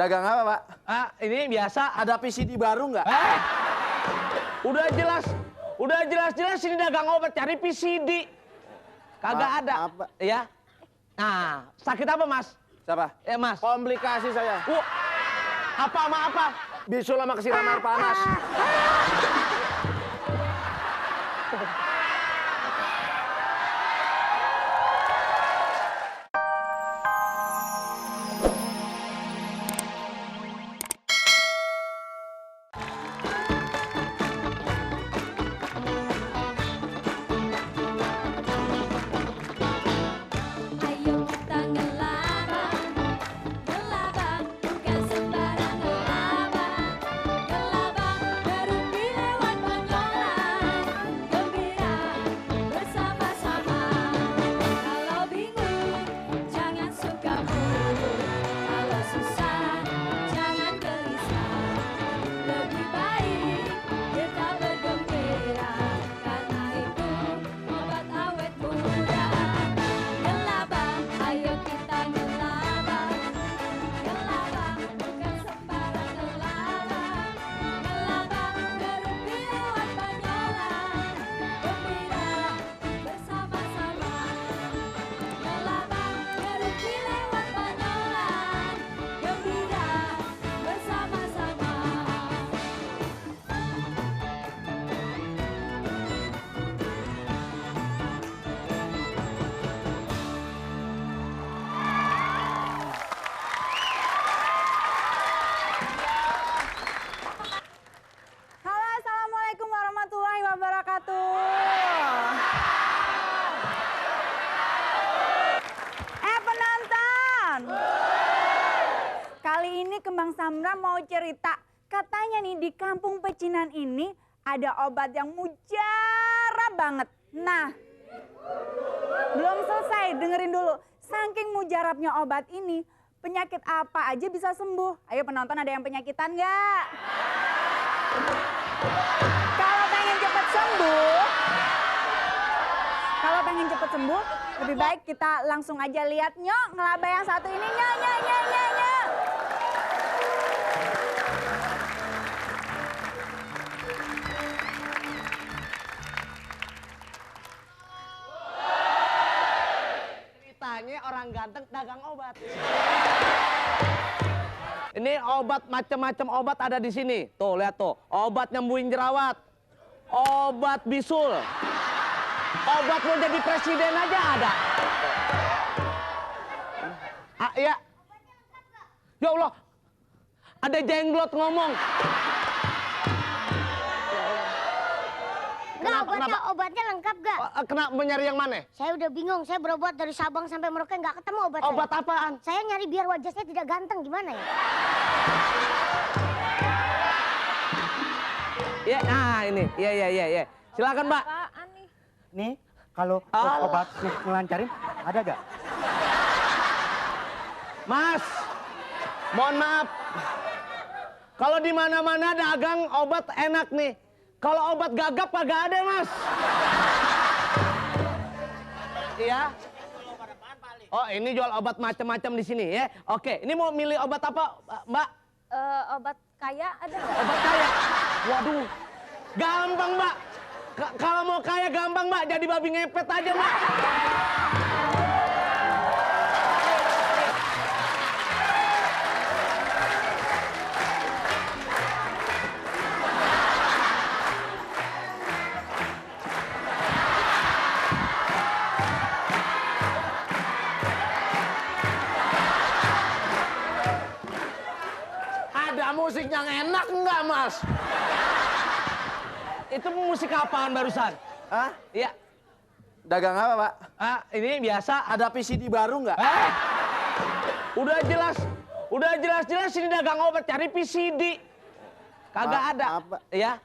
Dagang apa, Pak? Ini biasa. Ada PCD baru nggak? Udah jelas ini dagang obat, cari PCD. Kagak ada. Apa? Ya. Nah, sakit apa, Mas? Siapa? Ya, Mas. Komplikasi saya. Apa sama apa? Bisul sama kesiram air panas. Ayo kita ngelabang, ngelabang, bukan sembarang ngelabang. Ngelabang berhenti lewat penyolan, gembira bersama-sama. Kalau bingung, jangan suka mundur. Kalau susah, jangan gelisah. Lebih baik kita bergembira, karena itu obat awet muda. Ngelabang, ayo kita ngelabang. Ngelabang, bukan sembarang ngelabang. Ngelabang, berhenti lewat penyolan. Gembira bersama-sama. Ngelabang, berhenti lewat penyolan. Gembira bersama-sama. Halo, assalamualaikum warahmatullahi wabarakatuh. Penonton. Kali ini Kembang Samra mau cerita. Katanya nih di kampung pecinan ini ada obat yang mujarab banget. Nah, belum selesai, dengerin dulu. Saking mujarabnya obat ini, penyakit apa aja bisa sembuh. Ayo penonton, ada yang penyakitan nggak? Kalau pengen cepet sembuh, lebih baik kita langsung aja lihat Nyok, ngelaba yang satu ini, Nyok. Ceritanya orang ganteng dagang obat. Ini obat, macam-macam obat ada di sini. Tuh, lihat tuh. Obat nyembuhin jerawat. Obat bisul. Obat mau jadi presiden aja ada. Ya. Ya Allah. Ada jenglot ngomong. Obatnya lengkap gak? Kenapa nyari yang mana? Saya udah bingung, saya berobat dari Sabang sampai Merauke nggak ketemu obat Obat apaan? Saya nyari biar wajah saya tidak ganteng, gimana ya? Ya, nah ini. Iya. Silakan, Mbak. Apaan nih? Nih, kalau obat ngelancarin ada gak? Mas, mohon maaf. Kalau di mana-mana dagang obat enak nih. Kalau obat gagap kagak ada, Mas. Iya. Oh, ini jual obat macam-macam di sini ya. Oke, ini mau milih obat apa, Mbak? Obat kaya ada nggak? Obat kaya. Waduh. Gampang, Mbak. Kalau mau kaya gampang, Mbak. Jadi babi ngepet aja, Mbak. Ada musik yang enak nggak, Mas? Itu musik apaan barusan? Hah? Iya. Dagang apa, Pak? Ini biasa. Ada PCD baru nggak? Udah jelas ini dagang obat, cari PCD. Kagak ada. Apa? Ya.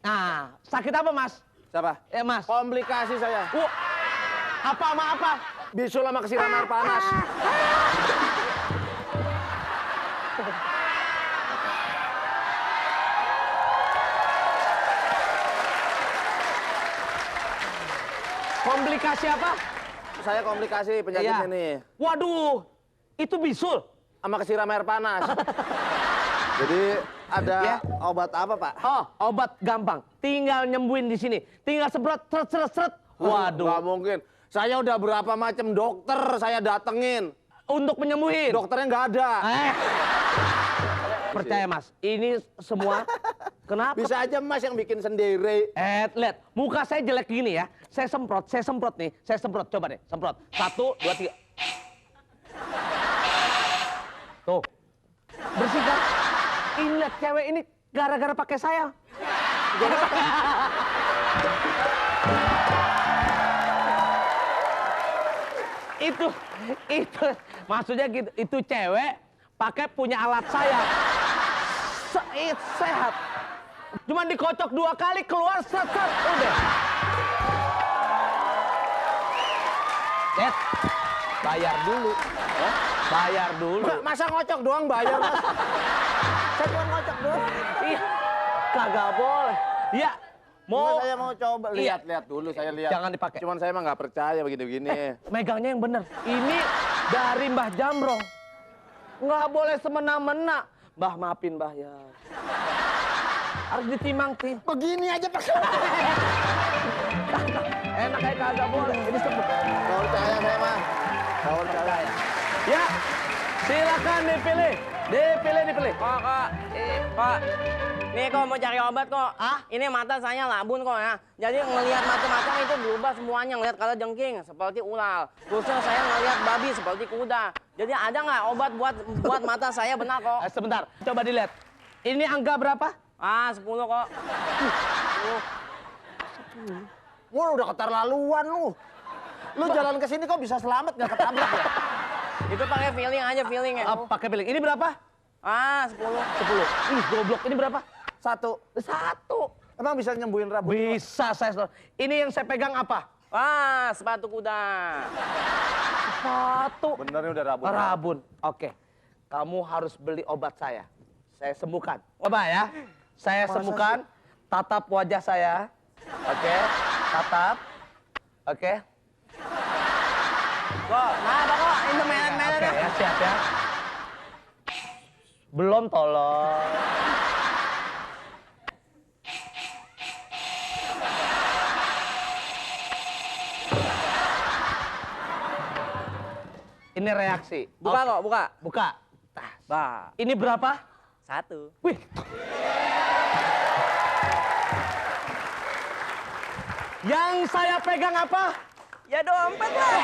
Nah, sakit apa, Mas? Siapa? Ya, Mas. Komplikasi saya. Apa sama apa? Bisul sama kesiram air panas. Komplikasi apa? Saya komplikasi penyakitnya Iya. nih. Waduh, itu bisul. sama kesiram air panas. Jadi ada Ya. obat apa, Pak? Oh, obat gampang. Tinggal nyembuhin di sini. Tinggal semprot, seret, seret, seret. Waduh. Nggak mungkin. Saya udah berapa macam dokter saya datengin. Untuk menyembuhin. Dokternya nggak ada. Percaya Mas, ini semua kenapa? Bisa aja Mas yang bikin sendiri. Lihat, muka saya jelek gini ya. Saya semprot nih. Saya semprot, coba deh, semprot. 1, 2, 3. Tuh. Bersih kan? Ini lihat cewek ini gara-gara pakai saya. itu maksudnya gitu, itu cewek pakai punya alat saya. Sehat. Cuman dikocok 2 kali keluar set udah. Set. Bayar dulu. Bayar dulu. Masa ngocok doang bayar, Mas? Saya cuma ngocok doang. Iya. Kagak boleh. Iya. Mau Mau saya mau coba Iya. lihat dulu, saya lihat. Jangan dipakai. Cuman saya mah nggak percaya begini-begini. megangnya yang bener. Ini dari Mbah Jamrong. Nggak boleh semena-mena. Mbah maafin Mbah ya. Harus ditimang tim. Begini aja pakai. Enak kayak kagak boleh. Ini sebut. Nggak percaya saya mah. Nggak percaya. Ya, silakan dipilih. Dipilih. Kok, nih kok mau cari obat kok. Ini mata saya labun kok ya. Jadi ngelihat macam-macam itu berubah semuanya. Ngelihat kalau jengking seperti ular. Terusnya saya ngelihat babi seperti kuda. Jadi ada nggak obat buat mata saya benar kok? Sebentar, coba dilihat. Ini angka berapa? 10 kok. Wah, udah keterlaluan lu. Lu jalan ke sini kok bisa selamat nggak ketabrak ya? Itu pakai feeling aja feeling ya. Pakai pilih. Ini berapa? 10. 10. Ih, goblok. Ini berapa? 1. 1. Emang bisa nyembuhin rambut? Bisa saya. Ini yang saya pegang apa? Sepatu kuda. Sepatu. Bener ini udah rabun. Rabun. Oke. Kamu harus beli obat saya. Saya sembuhkan. Coba ya. Saya sembuhkan. Tatap wajah saya. Oke. Tatap. Oke. Kok, ada kok. Itu melet-melet. Oke ya, siap ya. Belum tolong. Ini reaksi. Buka Oke. kok, buka. Buka. Ini berapa? 1. Wih. Yang saya pegang apa? Ya dompet lah.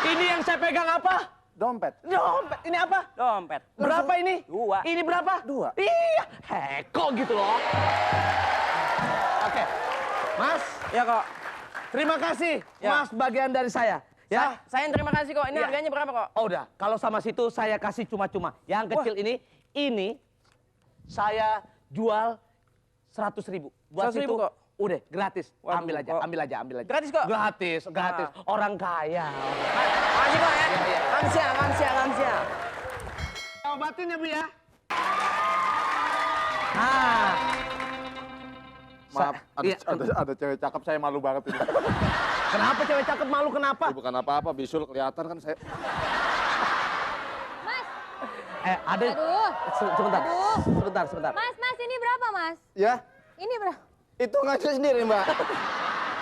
Ini yang saya pegang apa? Dompet. Dompet. Ini apa? Dompet. Berapa ini? 2. Ini berapa? 2. Iya. Heko gitu loh. Oke. Mas, Ya kok. terima kasih. Ya. Mas, bagian dari saya. Ya. Saya yang terima kasih kok. Ini Ya. harganya berapa kok? Oh udah, kalau sama situ saya kasih cuma-cuma. Yang kecil ini saya jual 100.000. Buat 100.000 situ, kok? udah gratis. Waduh, ambil aja, kok. ambil aja. Gratis kok? Gratis. Orang kaya. Makasih kok ya. Iya. Kamsia. Obatin ya Bu ya. Nah. Maaf, Iya. ada cewek cakep, saya malu banget ini. Kenapa cewek cakep malu kenapa? Ini bukan apa-apa, bisul kelihatan kan saya. Mas, Ada. Aduh. Sebentar. Aduh. Sebentar. Mas, ini berapa mas? Ya, Ini berapa? hitung aja sendiri, Mbak.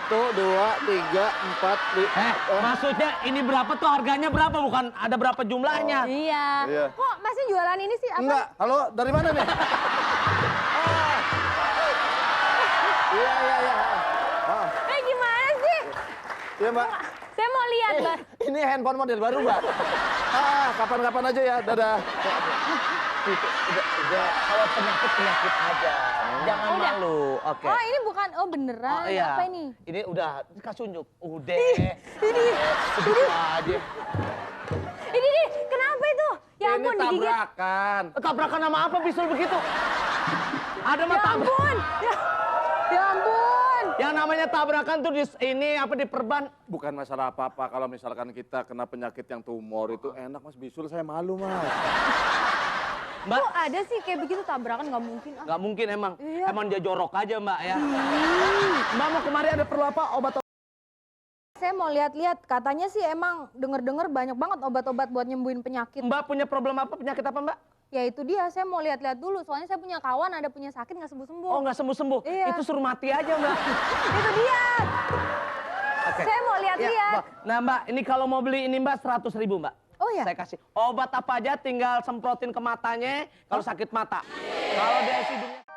Tuh, 2, 3, 4, 5. Maksudnya ini berapa tuh harganya berapa? Bukan ada berapa jumlahnya. Iya. Iya. Kok masnya jualan ini sih? Apa? Enggak, halo, dari mana nih? Iya. Gimana sih? Iya, Mbak. Saya mau lihat, Mas. Ini handphone model baru, Mbak. Kapan-kapan aja ya, dadah. Udah, kalau penyakit aja. Jangan Udah. malu. Oke. Oh, ini bukan, beneran. iya. Apa ini? Ini udah dikasih unjuk. Udah. Ini, Segitu aja. ini, kenapa itu? Ya Ini ampun, digigit. tabrakan. Tabrakan sama apa bisul begitu? Ada mah Ya tabrak. ampun. Ya ampun. Yang namanya tabrakan tuh diperban. Bukan masalah apa-apa, kalau misalkan kita kena penyakit yang tumor itu enak, Mas. Bisul saya malu, Mas. Mbak, Kok ada sih kayak begitu tabrakan? Nggak mungkin. nggak mungkin emang. Iya. Emang dia jorok aja Mbak ya. Mbak mau kemari ada perlu apa? Obat Saya mau lihat-lihat, katanya sih emang denger-denger banyak banget obat-obat buat nyembuhin penyakit. Mbak punya problem apa? Penyakit apa, Mbak? Ya itu dia, saya mau lihat-lihat dulu. Soalnya saya punya kawan ada punya sakit nggak sembuh-sembuh. Oh, nggak sembuh-sembuh. Iya. Itu suruh mati aja, Mbak. Itu dia. Oke. Saya mau Ya, lihat-lihat. Mbak. Nah, Mbak, ini kalau mau beli ini, Mbak, 100.000, Mbak. Oh ya? Saya kasih. Obat apa aja tinggal semprotin ke matanya kalau sakit mata. Kalau dia hidungnya